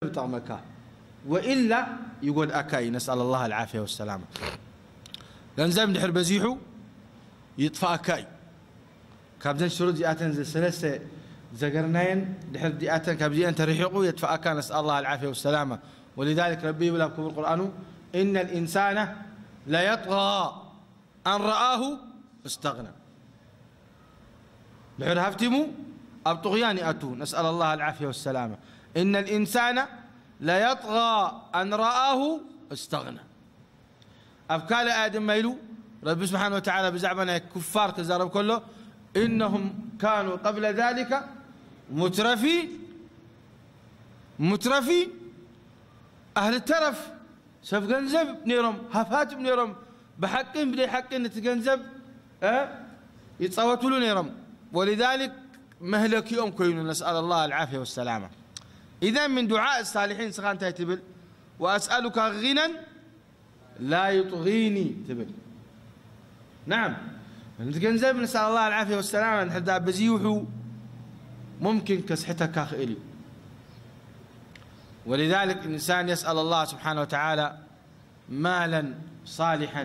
ይጠቕመካ፣ ወኢላ ይጎድኣካ እዩ። ነስኣል ኣላህ ኣልዓፍያ ወሰላማ። ገንዘብ እንድሕር በዚሑ ይጥፋኣካ እዩ። ካብዘን ሽሩጥ እዚኣተን ሰለስተ ዘገርናየን ድሕር እዚኣተን ካብዚአን ተርሒቑ የጥፋኣካ። ነስኣል ኣላህ ኣልዓፍያ ወሰላማ። ወሊዛሊክ ረቢ ይብል ኣብ ክቡር ቁርኣኑ፣ "ኢነ ልኢንሳነ ለየጥጋ ኣን ረኣሁ እስተግና." ድሕር ሃፍቲሙ ኣብ ጥغያን ይኣቱ። ነስኣል ኣላህ ኣልዓፍያ ወሰላማ። "ኢነ ልኢንሳነ ለየጥጋ ኣን ረኣሁ እስተግና." ኣብ ካልእ ኣያ ድማ ኢሉ ረቢ ስብሓን ወተዓላ ብዛዕባ ናይ ኩፋር ክዛረብ ከሎ፣ "እነሁም ካኑ ቀብለ ዛሊከ ሙትረፊን፣ ሙትረፊን፣ ኣህሊ ተረፍ፣ ሰብ ገንዘብ ነይሮም፣ ሃፋትም ነይሮም፣ ብሓቅን ብደይ ሓቅን እቲ ገንዘብ፣ እ፣ ይጻወትሉ ነይሮም። ወሊዛሊክ መህለኪኦም ኮይኑ፣ ነስኣል ኣላህ ኣልዓፍያ ወሰላማ። ኢዘን ምን ዱዓእ ሳሊሒን ንስኻ እንታይ ትብል? "ወኣስኣሉካ ጊነን ላ ዩጥጊኒ" ትብል። ናዓም፣ እቲ ገንዘብ ነስኣል ኣላህ ኣልዓፍያ ወሰላማ እንድሕር ደኣ በዚሑ ሙምኪን ከስሕተካ ክእል እዩ። ولذلك الإنسان يسأل الله سبحانه وتعالى مالا صالحا،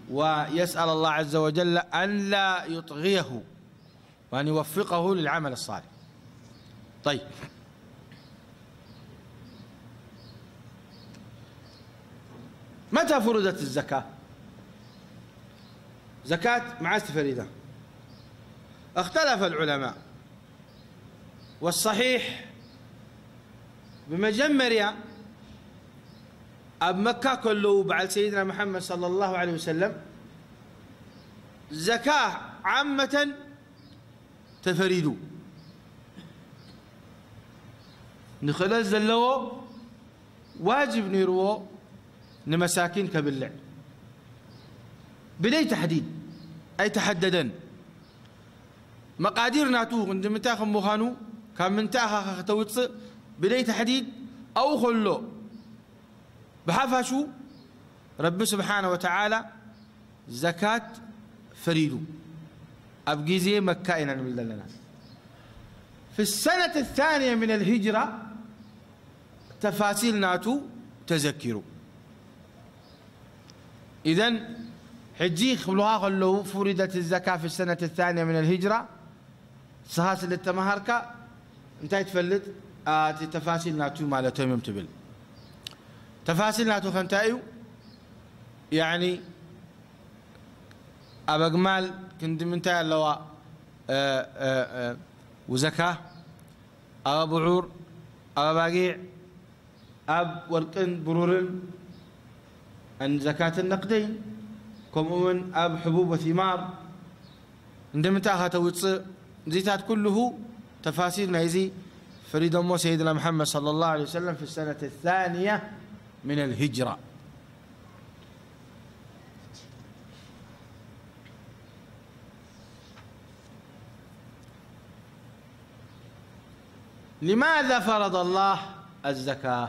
ويسأل الله عز وجل أن لا يطغيه، وأن يوفقه للعمل الصالح. طيب، متى فرضت الزكاة؟ زكاة መዓስ ተፈሪዳ? اختلف العلماء، والصحيح، ብመጀመርያ ኣብ መካ ከለዉ በዓል ሰይድና መሓመድ ሰለላሁ ዐለይሂ ወሰለም ዘካ ዓመተን ተፈሪዱ፣ ንኽእለት ዘለዎ ዋጅብ ነይርዎ ንመሳኪን ከብልዕ። ብደይ ተሕዲድ ኣይተሓደደን። መቃዲር ናቱ ክንዲ ምንታይ ከም ምዃኑ፣ ካብ ምንታይ ኢኻ ከተውፅእ ብደይ ተሕዲድ ኣብኡ ከሎ፣ ብሓፋሹ ረቢ ስብሓነ ወተዓላ ዘካት ፈሪዱ። ኣብ ግዜ መካ ኢና ንብል ዘለና። في السنة الثانية من الهجرة ተፋሲል ናቱ ተዘኪሩ። إذن ሕጂ ክብሉኻ ከለዉ فرضت الزكاة في السنة الثانية من الهجرة، ንስኻ ስለ እተመሃርካ እንታይ ትፈልጥ? ኣቲ ተፋሲል ናቱ ማለቶም እዮም ትብል። ተፋሲል ናቱ ከ እንታይ እዩ? ያዕኒ ኣብ ኣግማል ክንዲ ምንታይ ኣለዋ? እ፣ እ፣ እ፣ ውዘካ፣ ኣብ ኣቡዑር፣ ኣብ ኣባጊዕ፣ ኣብ ወርቅን ብሩርን፣ ኣን ዘካትን ነቅደይን፣ ከምኡ እውን ኣብ ሕቡብ ወቲማር፣ እንደምንታይ ኢኻ ተውፅእ? እዚታት ኩልሁ ተፋሲል ናይዚ ፈሪዶሞ ሰይድና መሓመድ ሰለላሁ ዐለይሂ ወሰለም في السنة الثانية من الهجرة። لماذا فرض الله الزكاة؟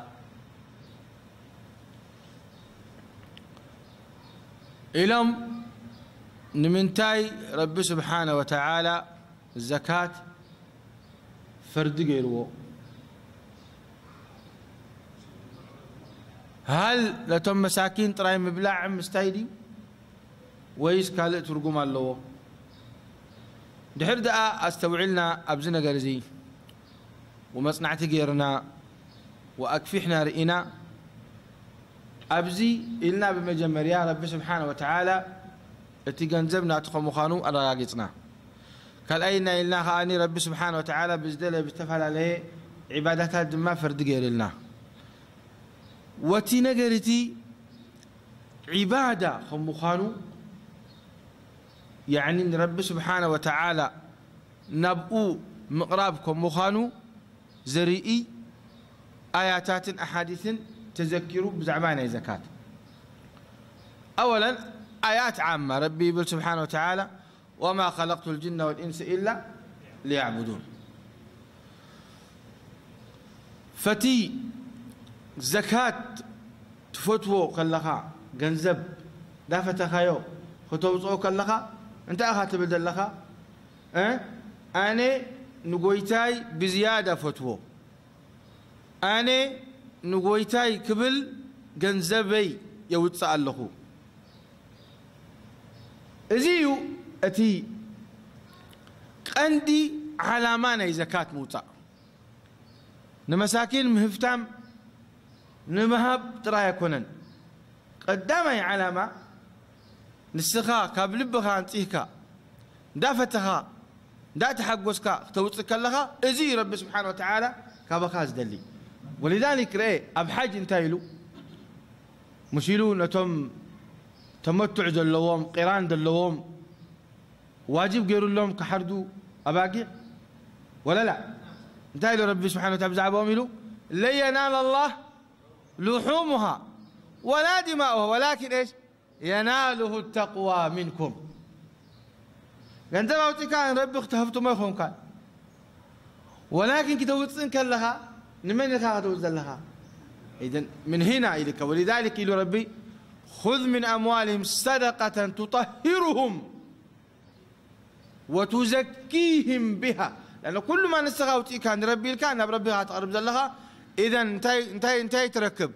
ኢሎም ንምንታይ ረቢ ስብሓነ ወተዓላ ዘካት ፈርዲ ገይርዎ? ሃል ነቶም መሳኪን ጥራይ ምብላዕ ምስታይ ድዩ? ወይስ ካልእ ትርጉም ኣለዎ? ድሕር ደኣ ኣስተውዒልና ኣብዚ ነገር እዚ ወመጽናዕቲ ገይርና ወኣክፊሕና ርኢና፣ ኣብዚ ኢልና ብመጀመርያ ረቢ ስብሓነ ወተዓላ እቲ ገንዘብ ናቱ ከም ምዃኑ ኣረጋጊጽና። ካልኣይ ኢልና ኢልና ከኣ ረቢ ስብሓነ ወተዓላ ብዝደለ ብዝተፈላለየ ዒባዳታት ድማ ፈርዲ ገይርልና። ወቲ ነገር እቲ ዒባዳ ከም ምዃኑ፣ ያዕኒ ንረቢ ስብሓነ ወተዓላ ናብኡ ምቕራብ ከም ምዃኑ ዘርኢ ኣያታትን ኣሓዲስን ተዘኪሩ ብዛዕባ ናይ ዘካት። ኣወለን ኣያት ዓማ ረቢ ይብል ስብሓነ ወተዓላ፣ "ወማ ኸለቅቱ ልጅነ ወልኢንሰ ኢላ ሊያዕቡዱን።" ፈቲ ዘካት ትፈትዎ ከለኻ፣ ገንዘብ ዳፈተኻዮ ከተውፅኦ ከለኻ፣ እንታይ ኢኻ ትብል ዘለኻ? እ? ኣነ ንጎይታይ ብዝያዳ ፈትዎ። ኣነ ንጎይታይ ክብል ገንዘበይ የውፅእ ኣለኹ። እዚ እዩ እቲ ቀንዲ ዓላማ ናይ ዘካት ምውፃእ። ንመሳኪን ምህፍታም ንምሃብ ጥራይ ኣይኮነን። ቀዳማይ ዓላማ ንስኻ ካብ ልብኻ ኣንጺህካ እንዳፈተኻ እንዳተሓጎስካ ክተውጽእ ከለኻ፣ እዚ እዩ ረቢ ስብሓን ወተዓላ ካባኻ ዝደሊ። ወሊዛሊክ ርአ ኣብ ሓጅ እንታይ ኢሉ? ሙሽ ኢሉ ነቶም ተመቱዕ ዘለዎም፣ ቂራን ዘለዎም ዋጅብ ገይሩሎም ክሓርዱ ኣባጊዕ ወለላ? እንታይ ኢሉ ረቢ ስብሓን ወተዓላ ብዛዕባኦም ኢሉ? ለን የናለ ላህ ልሑሙሃ ወላ ዲማኡሃ ወላኪን እሽ የናልሁ ተቅዋ ሚንኩም። ገንዘብ ኣውፂእካ ንረቢ ክተህፍትሞ ይኾንካ። ወላኪን ክተውፅእ ከለኻ ንመን ኢኻ ከተውፅእ ዘለኻ? ኢዘን ምን ሂና ኢልካ። ወሊዛሊክ ኢሉ ረቢ፣ خذ من أموالهم صدقة تطهرهم وتزكيهم بها. لأن ኩሉ ማ ንስኻ ኣውፂእካ ንረቢ ኢልካ ናብ ረቢ ኢኻ ትቐርብ ዘለኻ። ኢዘን እንታይ እንታይ እንታይ ትረክብ?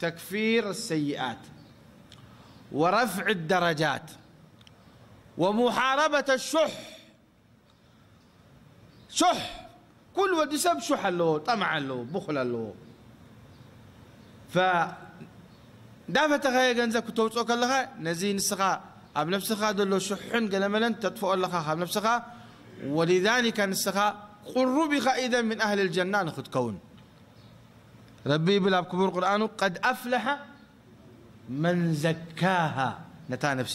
تكفير السيئات ورفع الدرجات ومحاربة الشح. ሹሕ፣ ኩሉ ወዲ ሰብ ሹሕ ኣለዎ፣ ጠማዕ ኣለዎ፣ ብኹል ኣለዎ። ፈ-፣ እንዳፈተኸ ገንዘብ ክተውፅኦ ከለኻ ነዚ ንስኻ ኣብ ነብስኻ ዘሎ ሹሕን ገለመለን ተጥፍኦ ኣለኻ ካብ ነብስኻ። ወሊዛሊካ ንስኻ ቁሩብ ኢኻ ኢዘን ምን ኣህል ልጀና ንኽትከውን። ረቢ ይብል ኣብ ክቡር ቁርኣኑ፣ ቀድ ኣፍለሐ መን ዘካሃ፣ ነታ ነፍሲ።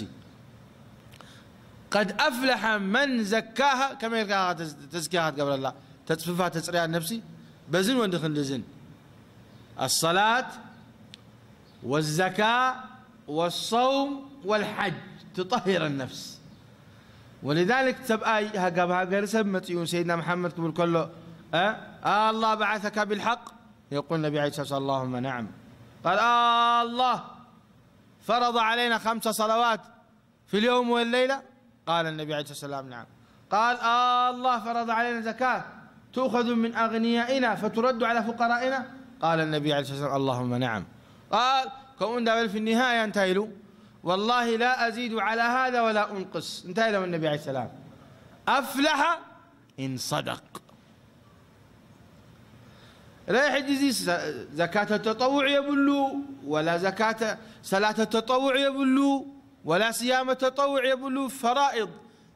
ቀድ ኣፍለሐ መን ዘካሃ፣ ከመይ ኢልካ ኢኻ ተዝ-፣ ተዝኪያ ክትገብረላ? ተጽፍፋ፣ ተጽርያ ነፍሲ፣ በዝን ወንዲ ክንድዝን። ኣሰላት ወዘካ ወሰውም ወልሓጅ ትጠሂረ ነፍስ። ወሊዛሊክ ሰብኣይ ሃጋብ ሃገር ሰብ መጺኡ ሰይድና መሓመድ ክብል ከሎ፣ እ፣ ኣላህ በዓሰካ ቢልሓቅ? يقول النبي عليه الصلاة والسلام: اللهم نعم. قال: الله فرض علينا خمس صلوات في اليوم والليلة؟ قال النبي عليه الصلاة والسلام: نعم. قال: الله فرض علينا زكاة تؤخذ من أغنيائنا فترد على فقرائنا؟ قال النبي عليه الصلاة والسلام: اللهم نعم. قال، ከምኡ እንዳበለ في النهاية እንታይ ኢሉ? والله لا أزيد على هذا ولا أنقص. እንታይ ኢሎም النبي عليه السلام؟ أفلح إن صدق. ርአ ሕጂ እዚ ሰ-፣ ዘካተ ተጠውዕ የብሉ፣ ወላ ዘካተ ሰላተ ተጠውዕ የብሉ፣ ወላ ስያመ ተጠውዕ የብሉ። ፈራኢድ፣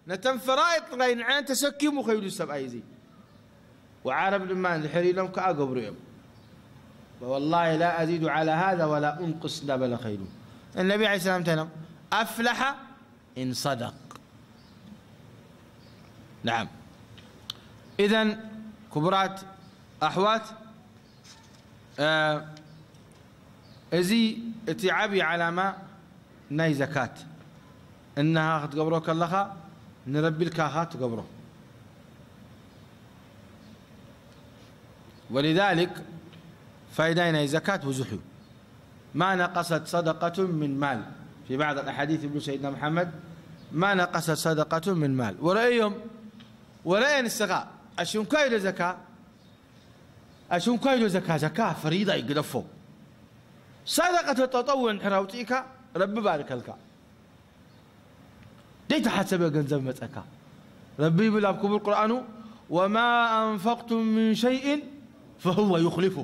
ነተን ፈራኢድ ጥራይ ንዐን ተሰኪሙ ኸይዱ ሰብኣይ እዚ። ወዓረብ ድማ እንድሕር ኢሎም ከኣ ገብሩ እዮም። ወላሂ ላ ኣዚዱ ዓላ ሃዛ ወላ ኡንቅስ እንዳበለ ኸይዱ። ነቢ ዓለይሂ ሰላም እንታይ ኢሎም? ኣፍለሓ ኢን ሰደቅ። ነዓም። ኢዘን ክቡራት ኣሕዋት፣ እ፣ እዚ እቲ ዓብዪ ዓላማ ናይ ዘካት፣ እንሃ ክትገብሮ ከለኻ ንረቢ ኢልካ ኢኻ ትገብሮ። ወሊዛሊክ ፋይዳ ናይ ዘካት ብዙሕ እዩ። ማ ነቀሰት ሰደቀቱ ምን ማል። ፊ ባዕድ ኣልኣሓዲስ ይብሉ ሰይድና መሓመድ፣ ማ ነቀሰት ሰደቀቱ ምን ማል። ወረአዮም፣ ወረአ ንስኻ፣ ኣሽንኳይ ዶ ዘካ? ኣሽንኳይ ዶ ዘካ? ዘካ ፈሪዳ እዩ፣ ግደፎ። ሰደቀተ ተጠውዕ እንድሕር ኣውፂእካ፣ ረቢ ባርከልካ። ዘይተሓሰበ ገንዘብ መጸካ። ረቢ ይብል ኣብ ክቡር ቁርኣኑ፣ "ወማ ኣንፈቅቱም ምን ሸይእን ፈሁወ ዩኽሊፉ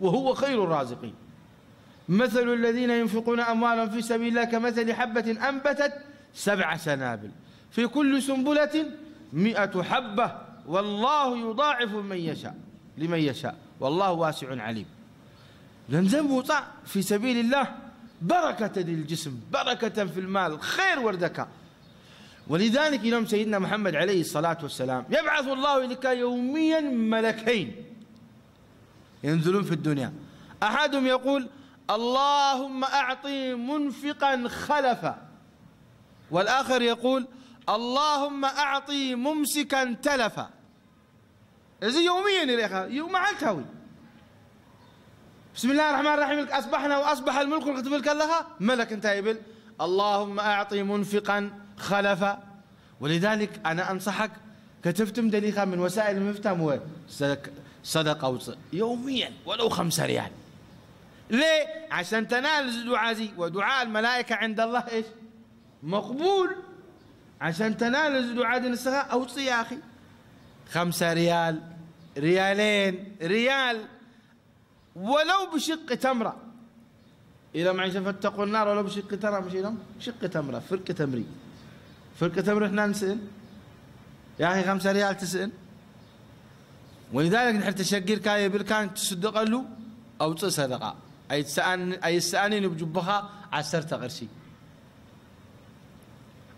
ወሁወ ኸይሩ ራዚቂን። መሰሉ ለዚነ ዩንፊቁነ ኣምዋለሁም ፊ ሰቢልላህ ከመሰሊ ሐበትን ኣንበተት ሰብዐ ሰናብል ፊ ኩሊ ሱንቡለትን ሚአቱ ሐባ ወላሁ ዩዳዕፉ መን የሻእ፣ ሊመን የሻእ ወላሁ ዋሲዑን ዐሊም።" ገንዘብ ምውጻእ ፊ ሰቢልላህ በረከተ ልልጅስም፣ በረከተን ፊልማል፣ ኸይር ወርደካ። ወሊዛሊክ ኢሎም ሰይድና ሙሐመድ ዐለይሂ ሰላቱ ወሰላም፣ የብዓሱ ላሁ ኢልካ የውምየን መለከይን የንዝሉን ፊ ዱንያ። ኣሓዱሁም የቁል፣ ኣላሁመ ኣዕጢ ሙንፊቀን ኸለፋ፣ ወልኣኸር የቁል፣ ኣላሁመ ኣዕጢ ሙምሲከን ተለፋ። እዚ የውምየን ኢኻ፣ እዩ መዓልታዊ። ብስምላህ ራሕማን ራሒም ኢልካ ኣስባሕና ወኣስባሕ ኣልሙልኩ ክትብል ከለኻ፣ መለክ እንታይ ይብል? ኣላሁመ ኣዕጢ ሙንፊቃን ኸለፋ። ወሊዛሊክ ኣነ ኣንሰሓክ፣ ከተፍትም ደሊኻ ምን ወሳኢል ምፍታም ወ-፣ ሰ-፣ صدقة أوصي يوميا ولو خمسة ريال. ليه؟ عشان تنال الدعاء زي ودعاء الملائكة عند الله إيش؟ مقبول. عشان تنال الدعاء دي نسخة أوصي يا أخي، خمسة ريال، ريالين، ريال، ولو بشق تمرة. إلى معي فاتقوا النار ولو بشق تمرة، مش إلى شق تمرة، فرق تمري، فرق تمرة إحنا نسأل يا أخي، خمسة ريال تسأل. ولذلك نحن تشجر كاي بالكان تصدق له أو تصدقة. أي تسأل، أي تسألني نبجبها عشرة قرشي،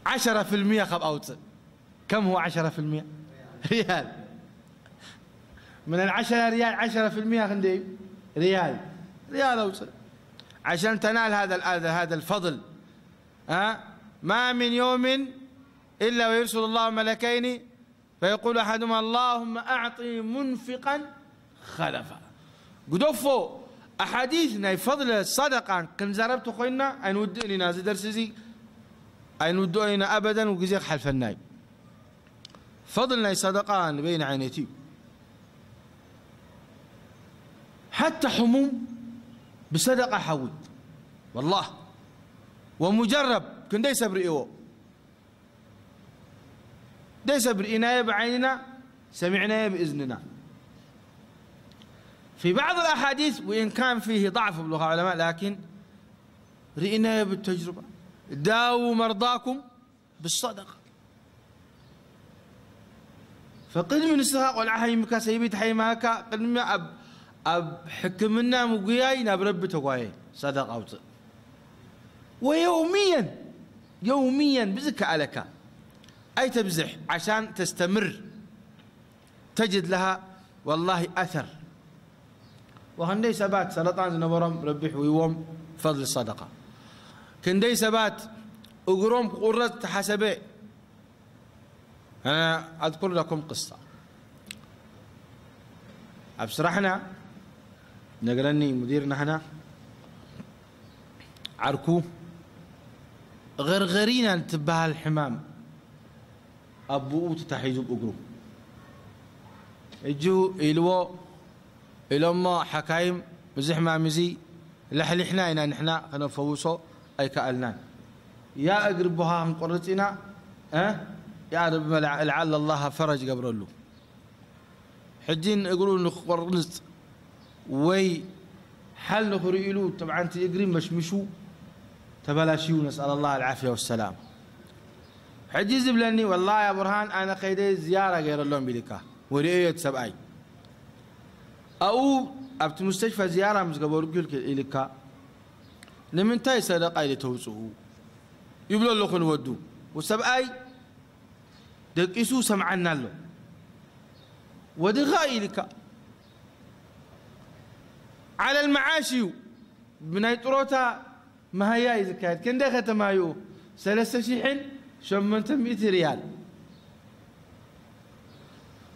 عشرة في المية خب أوت. كم هو عشرة في المية؟ ريال. من ال10 ريال، عشرة في المية خندي ريال، ريال أوت. عشان تنال هذا ال-، هذا، هذا الفضل. ها؟ ما من يوم إلا ويرسل الله ملكين فيقول أحدهما: "اللهم أعط منفقا خلفا". قدوفو أحاديث ناي فضل الصدقة كنزربت خوينا، أين ودئني نازي درس زي، أين ودئني أبدا وجزي خلف الناي. فضل ناي صدقة بين عينيتي. حتى حموم بصدقة حوي. والله. ومجرب كندي صبر إيوه. دي صبر إناية بعيننا، سمعناية بإذننا. في بعض الأحاديث، وإن كان فيه ضعف بلغة علماء، لكن رئناية بالتجربة. داووا مرضاكم بالصدقة. فقدم نسخة قل عهي مكا سيبيت حي ماكا قدم أب، أب حكمنا مقياي ناب رب تقواي صدقة أوت. ويوميا، يوميا بزك عليك. أي تبزح عشان تستمر، تجد لها والله أثر. وهندي سبات سلطان زنبرم ربح ويوم فضل الصدقة. كندي سبات أقرم قرة تحسبه. أنا أذكر لكم قصة. أبسرحنا نقرني مديرنا هنا عركو غرغرينا تبها الحمام. ኣቦኡ ተታሒዙ ብእግሩ። እጁ ኢልዎ፣ ኢሎሞ ሓካይም፣ እዚ ሕማም እዚ ለሕሊሕና ኢና ንሕና ከነፈውሶ ኣይከኣልናን። ያ እግሪ ኣቦኻ ክንቆርጽ ኢና፣ እ? ያ ረቢ፣ ለዓለ ኣላህ ፈረጅ ገብረሉ። ሕጂ ንእግሩ ንክቆርጽ ወይ ሓል ንኽርእሉ፣ ጠብዓን እቲ እግሪ መሽሚሹ ተበላሽዩ፣ ነስኣል ኣላህ ኣልዓፍያ ወሰላም። ሕጂ ዝብለኒ፣ ወላሂ ያ ቡርሃን፣ ኣነ ከይደ ዝያራ ገይረሎም ኢልካ፣ ወርእዮ እቲ ሰብኣይ። ኣብኡ ኣብቲ ሙስተሽፋ ዝያራ ምስ ገበሩ፣ ኢልካ፣ ንምንታይ ሰደቃ ኢለ ተውፅኡ? ይብሎ ኣለኹ ንወዱ። ወሰብኣይ ደቂሱ ሰምዓና ኣሎ። ወድኻ ኢልካ ዓለል መዓሽ እዩ። ብናይ ጥሮታ መሃያ እዩ ዝካየድ። ክንደይ ከተማይኡ? ሰለስተ ሽሕን ሸሞንተ ሚእቲ ሪያል።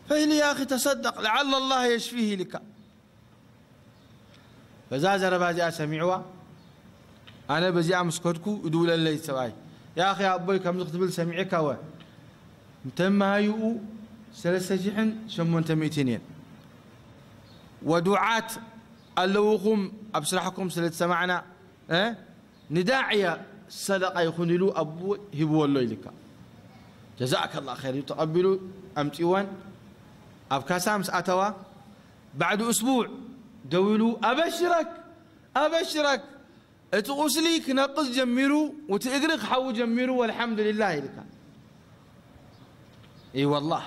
ፈኢሉ፣ "ያ ኣኺ ተሰደቕ፣ ለዓለ ኣላህ የሽፊህ" ኢልካ። በዛ ዘረባ እዚኣ ሰሚዕዋ፣ ኣነ በዚኣ ምስ ከድኩ ይድውለለይ ሰብኣይ፣ "ያ ኣኺ ኣቦይ ከምዚ ክትብል ሰሚዐካ ወ፣ እንተመሃይኡ ሰለስተ ሽሕን ሸሞንተ ሚእትን እየን። ወዱዓት ኣለውኹም ኣብ ስራሕኩም ስለ ዝሰማዕና፣ እ፣ ንዳዕያ ሰደቃ ይኹን" ኢሉ ኣቦ ሂብዎ ኣሎ ኢልካ። ጀዛከ ላ ኸይር እዩ ተቐቢሉ ኣምፂወን ኣብ ካሳ ምስ ኣተዋ፣ ባዕዱ እስቡዕ ደዊሉ፣ "ኣበሽረክ፣ ኣበሽረክ፣ እቲ ቁስሊ ክነቅዝ ጀሚሩ፣ እቲ እግሪ ክሓዊ ጀሚሩ፣ ወልሓምዱሊላህ" ኢልካ። እይ ወላህ።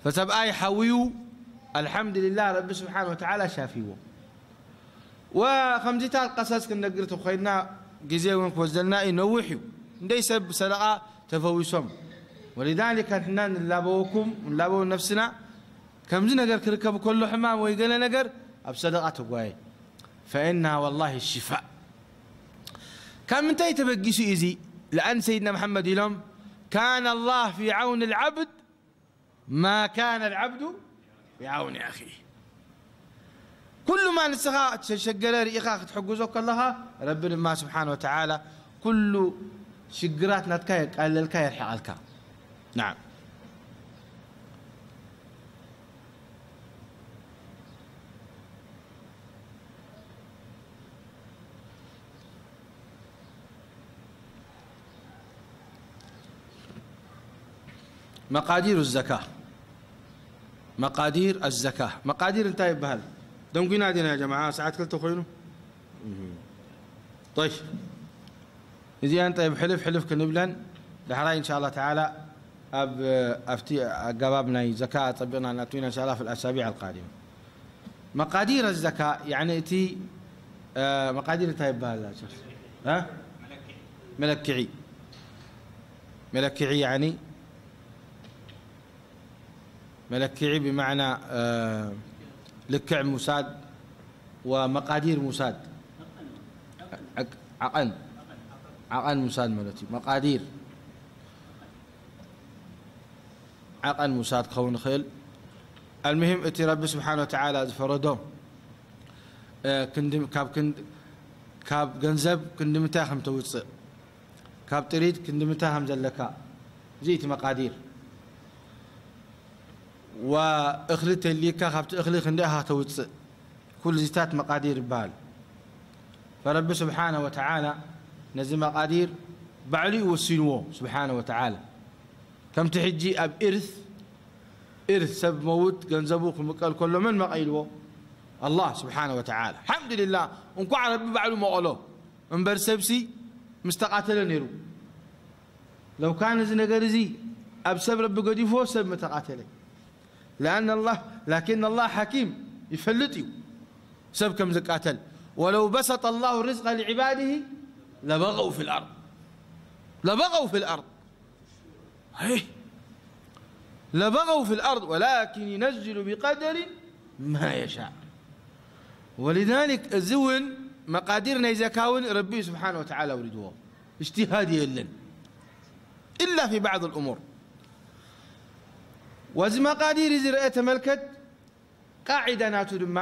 ፈሰብኣይ ሓውዩ፣ ኣልሓምዱሊላህ፣ ረቢ ስብሓን ወተዓላ ሻፊዎ። ወከምዚታት ቀሰስ ክንነግር ተኾይንና፣ ግዜ እውን ክወስደልና እዩ፣ ነዊሕ እዩ። እንደይ ሰብ ብሰደቓ ተፈዊሶም። ወሊዛሊከ ንሕና ንላበወኩም፣ ንላበው ነፍስና፣ ከምዚ ነገር ክርከብ ከሎ ሕማም ወይ ገለ ነገር ኣብ ሰደቓ ተጓየ። ፈኢንሃ ወላሂ ሽፋእ። ካብ ምንታይ ተበጊሱ እዩ እዚ? ለኣን ሰይድና መሓመድ ኢሎም፣ "ካነ ኣላህ ፊ ዓውኒ ልዓብድ ማ ካነ ልዓብዱ ፊ ዓውኒ ኣኺህ." ኩሉ ማ ንስኻ እተሸገረ ርኢኻ ክትሕግዞ ከለኻ፣ ረቢ ድማ ስብሓን ወተዓላ ኩሉ ሽግራት ናትካ የቃልለልካ፣ የርሕቐልካ። ናዓም። መቃዲር ዘካ መቃዲር ኣዘካ መቃዲር እንታይ ይበሃል? ደንጉና ዲና ጀማዓ ሰዓት ክልተ ኮይኑ። ጠይብ፣ እዚኣን ጠይብ ሕልፍ ሕልፍ ክንብለን ዳሕራይ እንሻላ ተዓላ ኣብ ኣብቲ ኣገባብ ናይ ዘካ ጸቢቕና እናትዊና እንሻላ ፍል ኣሳቢዕ ኣልቃዲም። መቃዲር ኣዘካ ያኒ እቲ መቃዲር እንታይ ይበሃል? መለክዒ መለክዒ ያኒ መለክዒ ብማዕና ልክዕ ሙሳድ ወመቃዲር ሙሳድ ዓቐን ዓቐን ሙሳድ ማለት እዩ። መቃዲር ዓቐን ሙሳድ ክኸውን ይኽእል። ኣልሙሂም እቲ ረቢ ስብሓን ወተዓላ ዝፈረዶ ካብ ገንዘብ ክንዲ ምንታይ ከም ተውፅእ ካብ ጥሪት ክንዲ ምንታይ ከም ዘለካ እዚ እቲ መቃዲር። ወእኽሊ ተልዩካ ካብቲ እኽሊ ክንደይ ኢኻ ተውፅእ ኩሉ ዚታት መቃዲር ይበሃል። ፈረቢ ስብሓነ ወተዓላ ነዚ መቃዲር ባዕሉ እዩ ወሲንዎ ስብሓነ ወተዓላ። ከምቲ ሕጂ ኣብ ኢርት ኢርት ሰብ መውት ገንዘቡ ክምቀል ከሎ መን መቐይልዎ? ኣላህ ስብሓነ ወተዓላ። ሓምድልላህ እንኳዕ ረቢ ባዕሉ መቐሎ እምበር ሰብሲ ምስ ተቃተለ ነይሩ። ለው ካን እዚ ነገር እዚ ኣብ ሰብ ረቢ ገዲፎ ሰብ ምተቃተለ። لأن الله لكن الله حكيم ይፈልጥ እዩ ሰብ ከም ዝቃተል። ولو بسط الله الرزق لعباده لبغوا في الأرض لبغوا في الأرض لبغوا في الأرض ولكن ينزل بقدر ما يشاء ولذلك እዚ እውን መቃዲር ናይ ዘካ እውን ረቢ ስብሓን ወተዓላ ኣውሪድዎ። اجتهاد የለን إلا في بعض الأمور። ወዚ መቃዲር እዚ ረአ ተመልከት ቃዒዳ ናቱ ድማ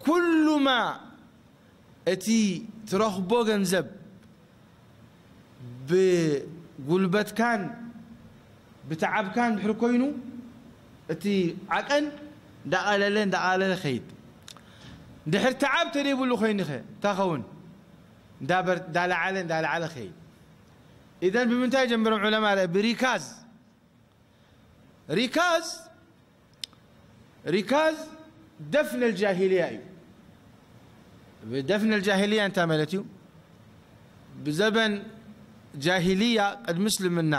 ኩሉማ እቲ ትረኽቦ ገንዘብ ብጉልበትካን ብተዓብካን ድሕሪ ኮይኑ እቲ ዓቀን እንዳቐለለ እንዳቐለለ ኸይድ። ድሕሪ ተዓብ ተደይብሉ ኮይኑኸ እንታይ ኸውን? እንዳለዓለ እንዳለዓለ ኸይድ። ኢዘን ብምንታይ ጀምሮም ዑለማ ብሪካዝ ሪካዝ ሪካዝ ደፍነል ጃሂልያ እዩ። ደፍነል ጃሂልያ እንታይ ማለት እዩ? ብዘበን ጃሂልያ ቅድሚ እስልምና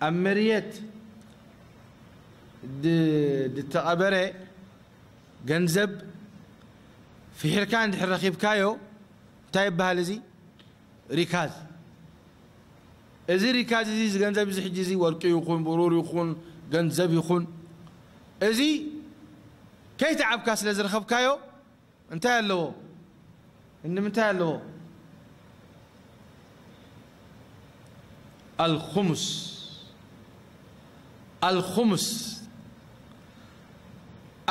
ኣብ መርየት ድተቐበረ ገንዘብ ፍሒርካ እንድሕር ረኺብካዮ እንታይ ይበሃል እዚ? ሪካዝ። እዚ ሪካዝ እዚ እዚ ገንዘብ እዚ ሕጂ እዚ ወርቂ ይኹን ብሩር ይኹን ገንዘብ ይኹን እዚ ከይተዓብካ ስለ ዝረኸብካዮ እንታይ ኣለዎ? እንምንታይ ኣለዎ? ኣልኹሙስ ኣልኹሙስ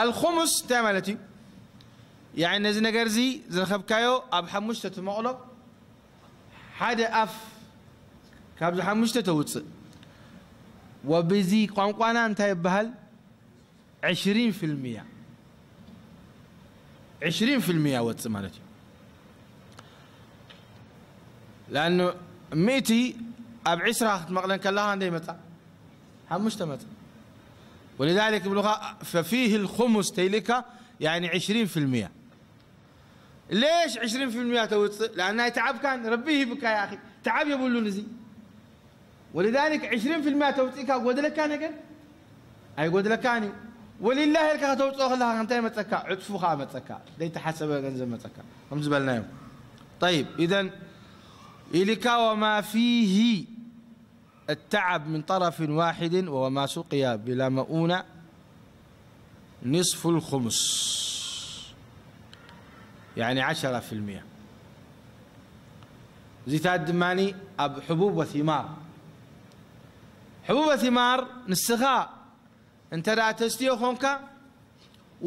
ኣልኹሙስ እንታይ ማለት እዩ? ያኒ ነዚ ነገር እዚ ዝረኸብካዮ ኣብ ሓሙሽተ ትመቕሎ ሓደ ኣፍ ካብዚ ሓሙሽተ ተውፅእ። ወብዚ ቋንቋና እንታይ ይበሃል? ዕሽሪን ፍልሚያ ዕሽሪን ፍልሚያ ወፅእ ማለት እዩ። ለኣኑ ሚእቲ ኣብ ዕስራ ክትመቕለን ከለኻ እንደ ይመፃ ሓሙሽተ መፃ ወሊዛሊክ ይብሉኻ ፈፊህ ልኹሙስ ተይልካ ያኒ ዕሽሪን ፍልሚያ ሌሽ ዕሽሪን ፍልሚያ ተውፅእ ለኣና ኣይተዓብካን ረቢ ሂብካ ያ ተዓብ የብሉን እዚ ወሊዛሊክ ዕሽሪን ፍልሚያ ተውፅእካ ጎደለካ ነገር ኣይጎድለካን እዩ። ወሊላህ ኢልካ ከተውፅኦ ከለካ እንታይ መፀካ? ዕፅፉ ከዓ መፀካ። ዘይተሓሰበ ገንዘብ መፀካ ከም ዝበልናዮ። ጠይብ ኢዘን ኢልካ ወማ ፊሂ التعب من طرف واحد وما سقي بلا مؤونة نصف الخمس يعني عشرة في المية እዚታት ድማ ኣብ ሕቡብ ወሲማር ሕቡብ ወሲማር ንስኻ እንተ ደኣ ተስትዮ ኾንካ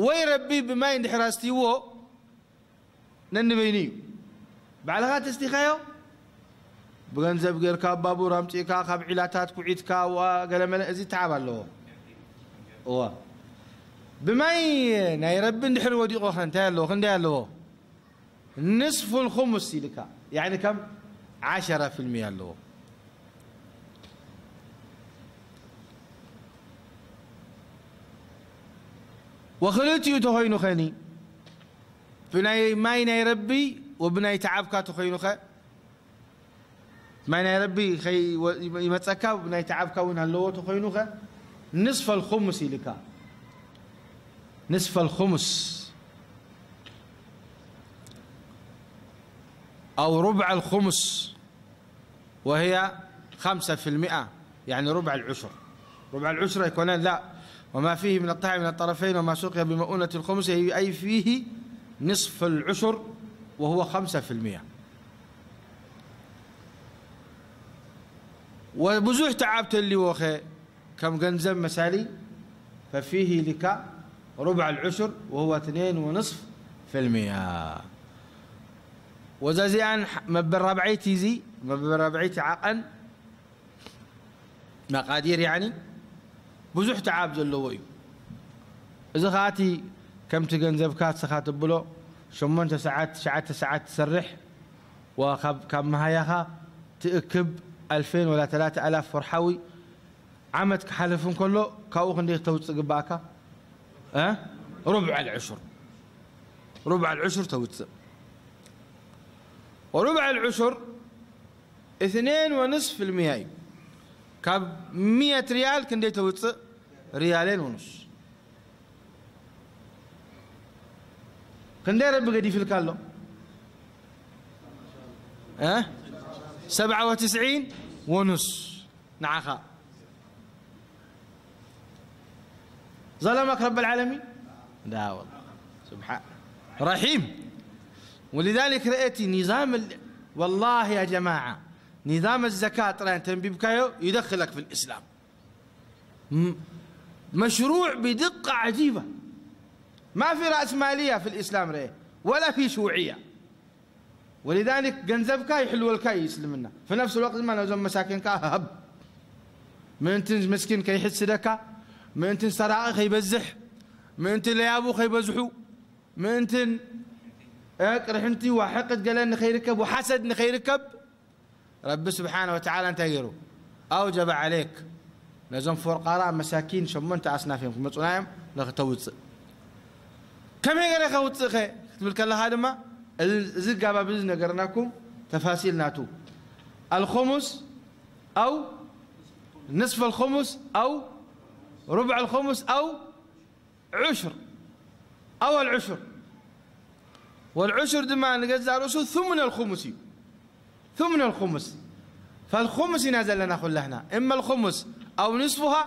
ወይ ረቢ ብማይ እንድሕር ኣስትይዎ ነንበይኑ እዩ። ባዕልኻ ተስቲኻዮ ብገንዘብ ጌርካ ባቡር ኣምፂእካ ካብ ዒላታት ኩዒትካ ዋ ገለመለ እዚ ተዓብ ኣለዎ። እዋ ብማይ ናይ ረቢ እንድሕር ወዲቑ ኸ እንታይ ኣለዎ? ክንደይ ኣለዎ? ንስፉ ልኹሙስ ኢልካ ያኒ ከም ዓሸራ ፊልሚ ኣለዎ። ወክልቲኡ ተኾይኑ ኸኒ ብናይ ማይ ናይ ረቢ ወብናይ ተዓብካ ተኾይኑ ኸ ማይ ናይ ረቢ ይመፀካ ብናይ ተዓብካ እውን ኣለዎ ተኾይኑ ኸ ንስፈ ልኹሙስ ኢልካ ንስፈ ልኹሙስ أو ربع الخمس وهي خمسة في المئة، يعني ربع العشر. ربع العشر يكون لا، وما فيه من الطعام من الطرفين وما سقي بمؤونة الخمس، أي فيه نصف العشر وهو خمسة في المئة. وبزح تعبت اللي وخي كم جنزب مثالي، ففيه لك ربع العشر وهو اثنين ونصف في المئة. وزازيان مبر ربعيتي زي مبر ربعيتي عقن مقادير يعني بزح تعب زلوي. إذا خاتي كم تجنزب كات سخات بلو شمون تسعات شعات تسعات تسرح وخب كم هياها تأكب ألفين ولا ثلاثة آلاف فرحوي ዓመት ክሓልፍ እንከሎ ካብኡ ክንደይ ተውፅእ ግባእካ? እ? ሩብዕ ኣልዕሹር። ሩብዕ ኣልዕሹር ተውፅእ። ወሩብዕ ኣልዕሹር እትኔን ወንስፍ ልሚያ እዩ። ካብ ሚየት ሪያል ክንደይ ተውፅእ? ሪያሌን ወኑስ። ክንደይ ረቢ ገዲፍልካ ኣሎ? እ? ሰብዓ ወትስዒን ወኑስ። ንዓኻ ظلمك رب العالمين؟ لا والله. سبحان رحيم. ولذلك رأيت نظام ال... والله يا جماعة، نظام الزكاة ጥራይ ተንቢብካዮ يدخلك في الإسلام. م- مشروع بدقة عجيبة. ما في رأسمالية في الإسلام رأي، ولا في شيوعية. ولذلك ገንዘብካ ይሕልወልካ እዩ እስልምና። في نفس الوقت ድማ ነዞም መሳኪን ከኣ ሃብ። ምእንትን ምስኪን ከይሕስደካ፣ ምእንትን ሰራቒ ከይበዝሕ፣ ምእንትን ለያቡ ከይበዝሑ፣ ምእንትን እ፣ ቅርሕንቲ ዋሕቅት ገለ ንኸይርከብ፣ ወሓሰድ ንኸይርከብ፣ ረቢ ስብሓነ ወተዓላ እንታይ ገይሩ? أوجب عليك ነዞም ፎርቃራ መሳኪን ሸሞንተ ኣስናፍ እዮም ክመፁና እዮም ንክተውፅእ። ከመይ ገይረ ከውፅእ ኸ ክትብል ከለኻ ድማ እዚ ጋባብ እዚ ነገርናኩም ተፋሲል ናቱ الخمس أو نصف الخمس أو ربع الخمس أو عشر أو العشر والعشر ድማ ንገዛእ ርእሱ ثمن الخمس እዩ. ثمن الخمس. فالخمس ኢና ዘለና ኩላህና إما الخمس أو نصفها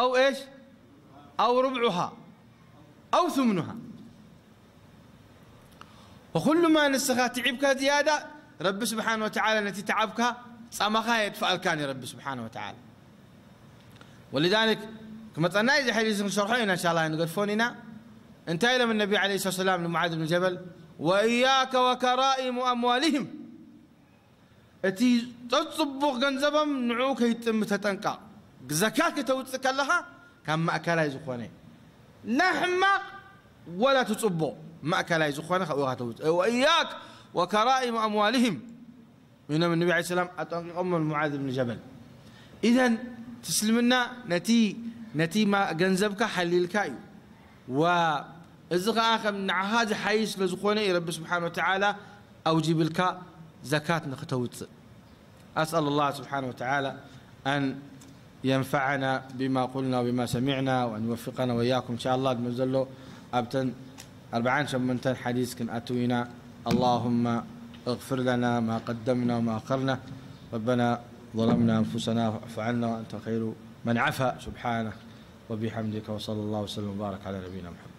أو إيش أو ربعها أو ثمنها. وكل ما ንስኻ ትዒብካ ዝያዳ ረቢ ስብሓን ወተዓላ ነቲ ተዓብካ ፃማኻ የጥፍኣልካን እዩ ረቢ ስብሓን ወተዓላ። ولذلك ክመፀና እዩ እዚ ሓዲስ ክንሸርሖ ኢና እንሻላ ንገድፎን ኢና። እንታይ ኢሎም ነቢ ለ ሰላት ሰላም ንሙዓዝ ብን ጀበል وإياك وكرائم أموالهم እቲ ጸጽቡቕ ገንዘቦም ንዕኡ ከይጥሚ ተጠንቀቕ። ዘካት ከተውጽእ ከለኻ ካብ ማእከላይ ዝኾነ ላ ሕማቕ ወላ ትጽቡቕ ማእከላይ ዝኾነ ካብኡ ኢኻ ተውጽእ። وإياك وكرائم أموالهم ኢሎም ነቢ ለ ሰላም ኣጠንቂቖሞ ንሙዓዝ ብን ጀበል። ኢዘን ትስልምና ነቲ ነቲ ማ- ገንዘብካ ሓሊልካ እዩ። ዋ እዚ ኸዓ ከም ንዓኻ ዝሓይሽ ስለ ዝኾነ እዩ ረቢ ስብሓን ወተዓላ ኣውጂብልካ ዘካት ንክተውፅእ። أسأل الله سبحانه وتعالى أن ينفعنا بما قلنا وبما سمعنا وأن يوفقنا وإياكم إن شاء الله. ድመ ዘሎ ኣብተን ኣርብዓን ሸሞንተን ሓዲስ ክንኣትው ኢና። اللهم اغفر لنا ما قدمنا وما أخرنا. ربنا ظلمنا أنفسنا فاعف عنا وأنت خير من عفا. سبحانك وبحمدك وصلى الله وسلم وبارك على نبينا محمد.